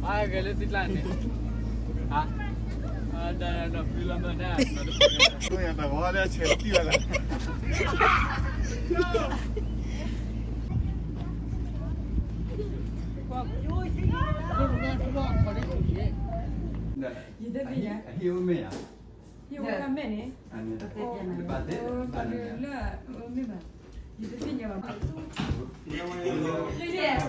အဂဲၤလၢသ့ၣ်ကျါန့ၣ်, အါ, အါ, ဒီးဖုလီၤမၢ်န့ၣ်, တၢ်ဂီၤလၢဆဲးတံၢ်ဝဲလၢ, ယတသ့ၣ်ညါ, အဟ့ၣ်အိၣ်မ့ၢ်ဧါ, ဟ့ၣ်အိၣ်မ့ၢ်ဧါ, တဘၣ်သ့ၣ်, လၢ, မ့ၢ်ဘၣ်, ယတသ့ၣ်ညါဘၣ်, လၢယိၤဘၣ်န့ၣ်, အဘၣ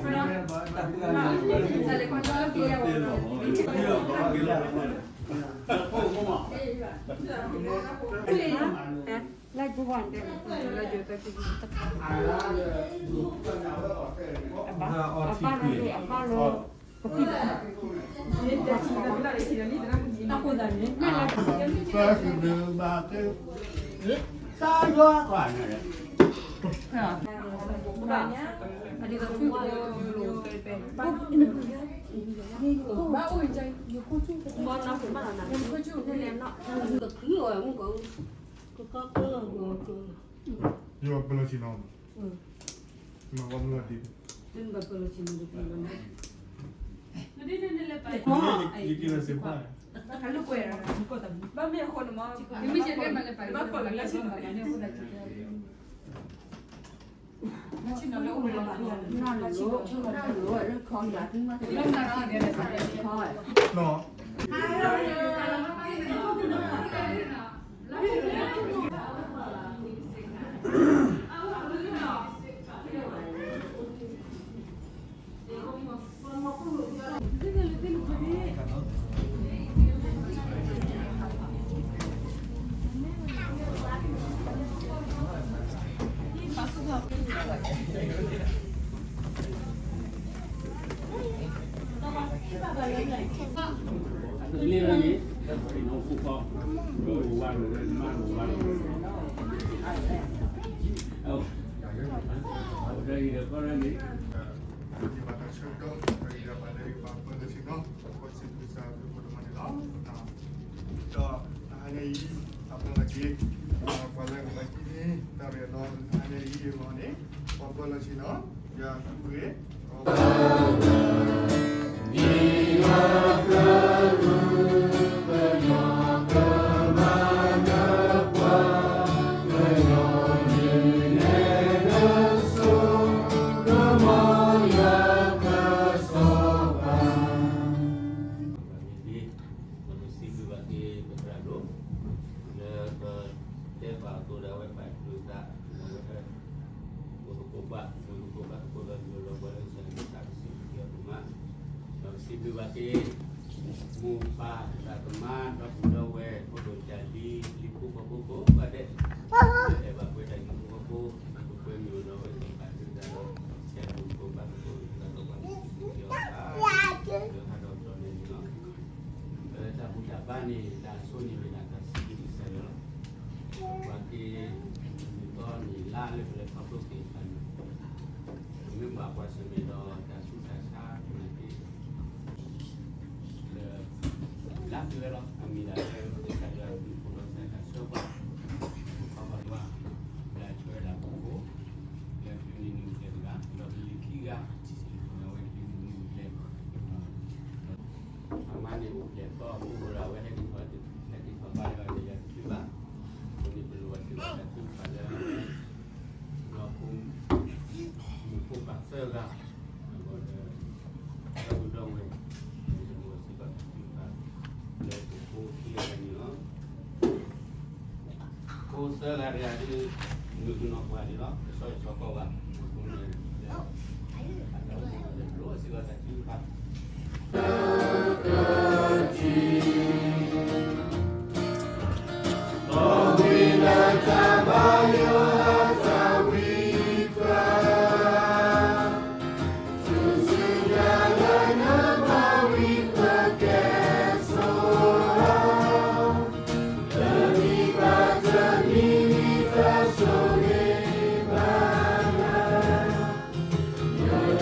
်, အဘၣ်လီၤ, အဘၣ်လီၤ, အဃိသတးန့ၣ်, သၢကဘျုးဘၣ်သ့ၣ်, သၢယွၤကွၢ်န့ၣ်, ဘၣ်အိၣ်, ကခံအီၤမူကီၢ်, ကကီၢ်ကီၢ်လီၤ, ယွၤပလီၢ်ဆ့ၣ်နီၤ, မၤဝဲမုၢ်ဂၤဒ်, ယက့ၤလီၤစ့ၢ်ကီး, ဘၣ်မ့ၢ်အဃိန့ၣ်မး, မ့ၢ်မ့ၢ်ကဲမးလၢပှၤလၢပှၤလၢဆ့ၣ်နီၤ, နီၤ လ့ၣ်လၢန့ၣ်, ဒီးအံၤဒီးကီၢ်ရၢန့ၣ်, ယဘၣ်တၢ်ဆၢကတီၢ်, ဒီးယဘၣ်လၢယဘၣ်ပၢၢ်လၢဆ့ၣ်နီၤ, ပစံးဘျုးစံးဖှိၣ်ဒိၣ်မးန့ၣ်လီၤ. ဒီးတဟါညါအံၤ, အပၢၢ်လီၤက့ၤ, ပှၤလၢအဂၤကံန့ၣ်, တၢ်ရဲၣ်လီၤတဟါညါအံၤအဂီၢ်န့ၣ်, ပှၤပၢၢ်လီၤဆ့ၣ်နီၤ, ယၤကူဝ့ၢ် ပစံးဘျုးဘၣ်က့ၤပသရၣ်ဒိၣ်, လၢပတဲဘၣ်အသိးဒီးအဝဲဘၣ်ဒိသး, အဝဲ ပကကိးဘၣ်, ပကကိးဘၣ်သကိးဒီး လီၤပှၤလၢကစၢ်ယွၤကစံးဘျုးက့ၤအီၤဒိၣ်မး, ဒီးပစံးဘျုးဘၣ်က့ၤ မိၢ်ပၢ်သရၣ်သမါ ဒီပုၢ်ဒီဝဲၢ် ဖိဒိၣ်ကၢ်လံၤ လံၤဖိဃီဖိကိးဂၤဒဲး, လၢအဲၣ်ဘၣ်ပှဲၤတၢ်လံၤဖိဃီဖိ, ပကကွဲမုာ်အီၤဒီးအဝဲသ့ၣ်ဘၣ်ဒိသးဒီး ဆဲးပူၤကိးဘၣ်သကိးဒီး ပှၤလၢကစံးဘျုးက့ၤအီၤသး လၢဟးဒီးဒီးန့ၣ်လီၤ. လၢတၢ်ဘူၣ်တၢ်ဘါန့ၣ် တၢ်ဆိန့ၣ်မ့ၢ်ဒၣ်တၢ်စံးဘျုးကစၢ်ယွၤလီၤ. ပှၤက့ၤ နံၣ်သီနံၣ်လါလၢပလဲၤခီဖျိက့ၤတဖၣ်န့ၣ်, ပမ့ၢ်ဘၣ်ကွၢ်ဆၢၣ်မဲာ်ဒီးတၢ်ဆူးတၢ်ဆါသနာ်က့ လၢ လၢသုဝဲလီၤ. အမ့ၢ်ဒၣ်လၢကစၢ်ယွၤအဘျုးအဖှိၣ်ဒီးကစၢ်ယွၤအဆၢကွၢ်, ပခီဖျိဘၣ် လၢအဆှၢဝဲဒၣ်ပဖိ, လၢသုန့ၣ်နုာ်ကျဲတဂၤ, ဒီးပလံၤခံဂၤ, ဒီးအဝဲသုန့ၣ်နုာ်ကျဲ, အမါန့ၣ်အိၣ်ဖျဲၣ်သီအဃိဒီး အဝဲဟဲက့ၤထီၣ်, ဟဲက့ၤထီၣ်ဘါယွၤဒီးယၤတသ့ဘၣ်. အဃိန့ၣ် ပလိၣ်ဘၣ်စ့ၢ်ကီးတၢ်ထုကဖၣ်လၢ ဒီးဖိ, မုၣ်ဖိခွါသၢဂၤ, ဒီး ဒီပုၢ်ဒီဝဲၢ်, ပလိၣ်ဘၣ်စ့ၢ်ကီးတၢ်ထုကဖၣ် လၢပဖိခံဂၤန့ၣ်လီၤ. ဖိသၢဂၤတဂၤဒုး မုၣ်ကနီၤပှၢ်န့ၣ်လီၤ. ကဆီဆီကီးဘၣ်, အဃိန့ၣ် အတၢ်အိၣ်မူဒီး ပလိၣ်စ့ၢ်ကီးတၢ်ထုကဖၣ် ယ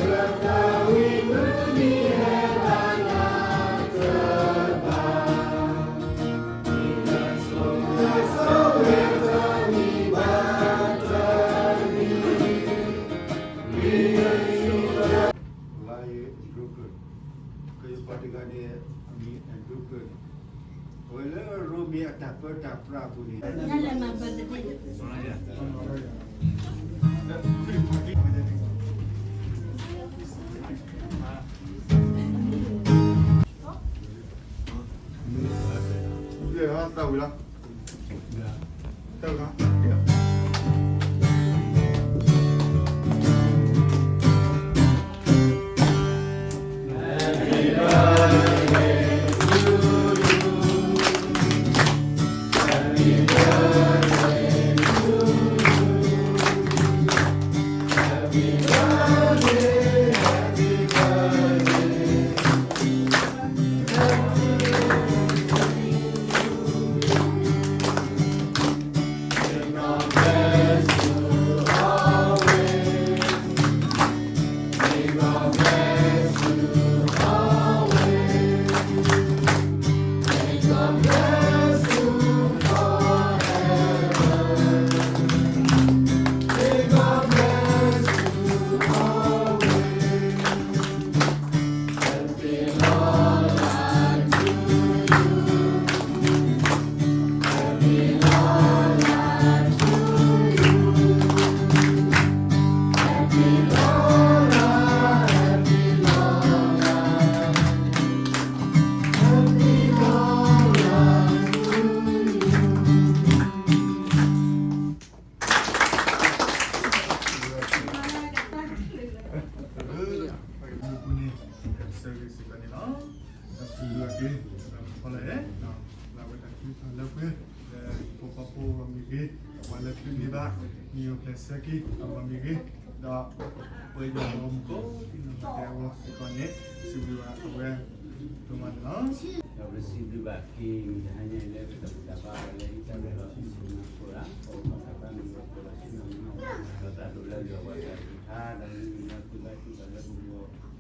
ကသးဝံၣ်မုၢ်နံၤ ယပှၤတဂၤန့ၣ် အမံၤအဒိကၢၢ်န့ၣ် အဝဲလၢရိမ့ၤအတၢ်ပၢတၢ်ပြးအပူၤန့ၣ် သးဝံၤလီၤ. ပကစၢ်ဂ့ၤစ့ၢ်ကီးန့ၣ်လီၤ. ဒီးစံးဘျုးဘၣ်က့ၤ ဒီးဖီလာ်အဲၣ် လၢအဝဲတၢ်ထုကဖၣ်လၢပှဲၤ လၢပှၤဖှီၣ်ဖိအဂီၢ်မ့ၢ်ဂ့ၤ, ဒီးပှၤလၢသုန့ၢ်ဘၣ် မ့ၢ်အပျဲၢ်ဆၢက့ၤအဂီၢ်မ့ၢ်ဂ့ၤ, ဒီးပှၤယွၤအဂီၢ်မူကိးဒံနီၢ်ဂၤဒဲးအဂီၢ်စ့ၢ်ကီးန့ၣ် စံးဘျုးဘၣ်အဝဲဒိၣ်မးန့ၣ်လီၤ. ဒီးပစံးဘျုးဘၣ်က့ၤ မုၢ်တဟါညါအံၤလၢပတၢ်ဘူၣ်တၢ်ဘါ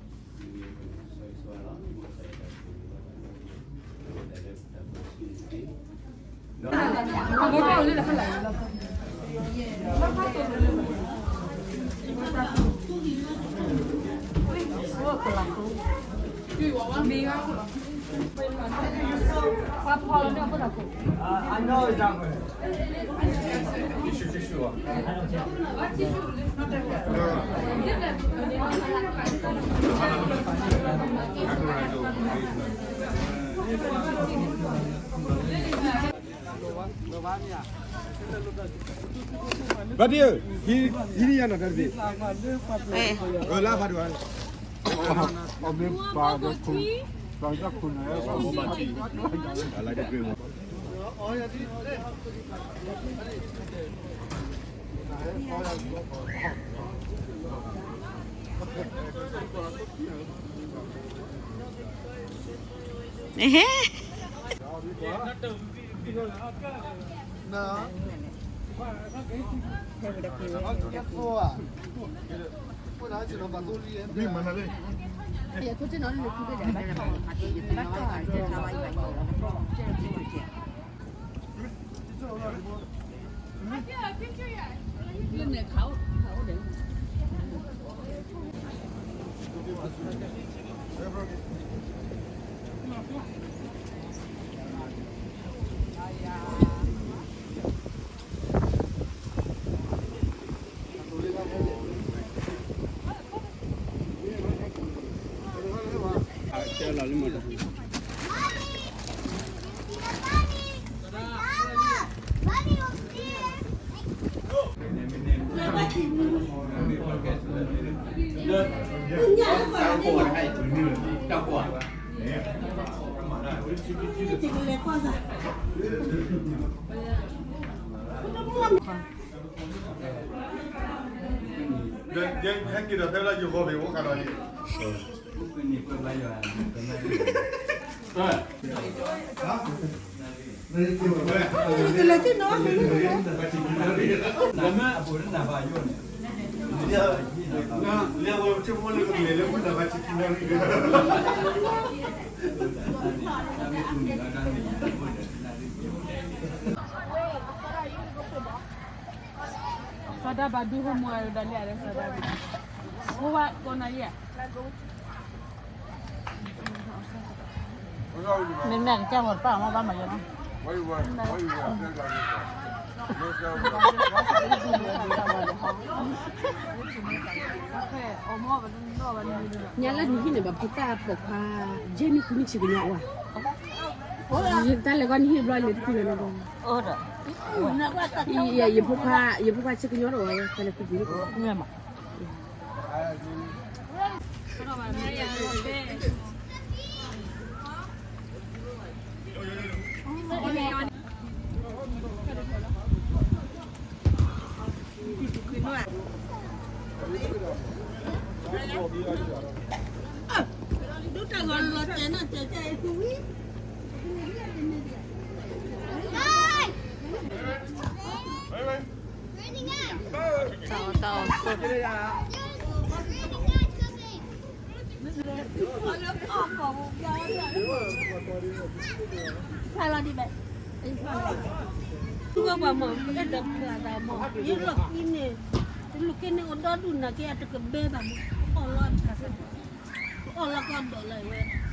အီၤလၢဟံၣ်တၢ်ရဲၣ်လီၤ ပစံးဘျုးမၤကိးဒၣ် ပအိၣ်ခိးတၢ်ဘါမုၢ်လီၤကိးလီၤဆ့ၣ်နီၤမုၢ်နီၤ ဒီးတၢ်ဒိးလၢယွၤဝဲတၢ်ထုကဖၣ် ဒီးမုၢ်နံၤလၢသုဘၣ်ထုကဖၣ်လၢပဂီၢ် မ့ၢ်ဂ့ၤ ပကဆိၣ်ဂ့ၤဆိၣ်ဝါလီၤ မ့ၢ်ကစၢ်ယွၤတၢ်ဆိၣ်ဂ့ၤဘၣ်ပှၤလၢပဂီၢ် ဒီးတၢ်လၢပတၢ်ပၢဆှၢန့ၣ်တက့ၢ်. ဘၣ်ဒ့ဧၢ, ဟံးန့ၢ်ယၤနီၤတၢ်တဘ့ၣ်, အၢ လၢဖးဒိၣ်ဧါ, အမ့ၢ်ပာ်ဒီးခိၣ်, ပာ်ဒီးခိၣ်နၤ, ဟဲက့ၤဒီးတဲလၢယဂီၢ်မ့ၢ်အိၣ်ဃာ်ဒီးယ စီၤဒၤဘၣ်ဒူဟိမူအဒၣ်လၢအရၢစီၤဒၤဘၣ်, ဟိဝဲကိးနၤယဲၢ်. မ့မ့ၢ်ကစၢ်ဂီၤတပၣ်မ့ၢ်ဘၣ်မၤယဲလီၤ. ညါလၢနဟံၣ်န့ၣ် ဘၣ်ဖိသၣ်ပိာ်ခွါ ယဲၢ်နံၣ်ဃုနံၣ်ဆံးကညီအိၣ်ဧါ, ယတၢ်လဲၤဂီၢ်နဟံၣ်ဘျီလဲၤတပူၤလၢၤလီၤ. ယဖိခွါ ယဖိခွါဆံးကညီတအိၣ်ဝဲ တၢ်လဲၤတပူၤန့ၣ်. ဖျါလီၤဒ်ဘၣ်, သူဝဲပှၤမၤ အဲၣ်ဒိးဖျါသးမၤ ယလီၢ်ခံန့ၣ်, တလိၣ်က့န့ၣ် အိၣ်ဒီဒူၣ်နာ်က့အတကဘဲဘၣ်မး, အီၣ်လီၤတခါစ့ၢ်, အီၣ်လီၤကီၢ်ဒိးလၢဝဲ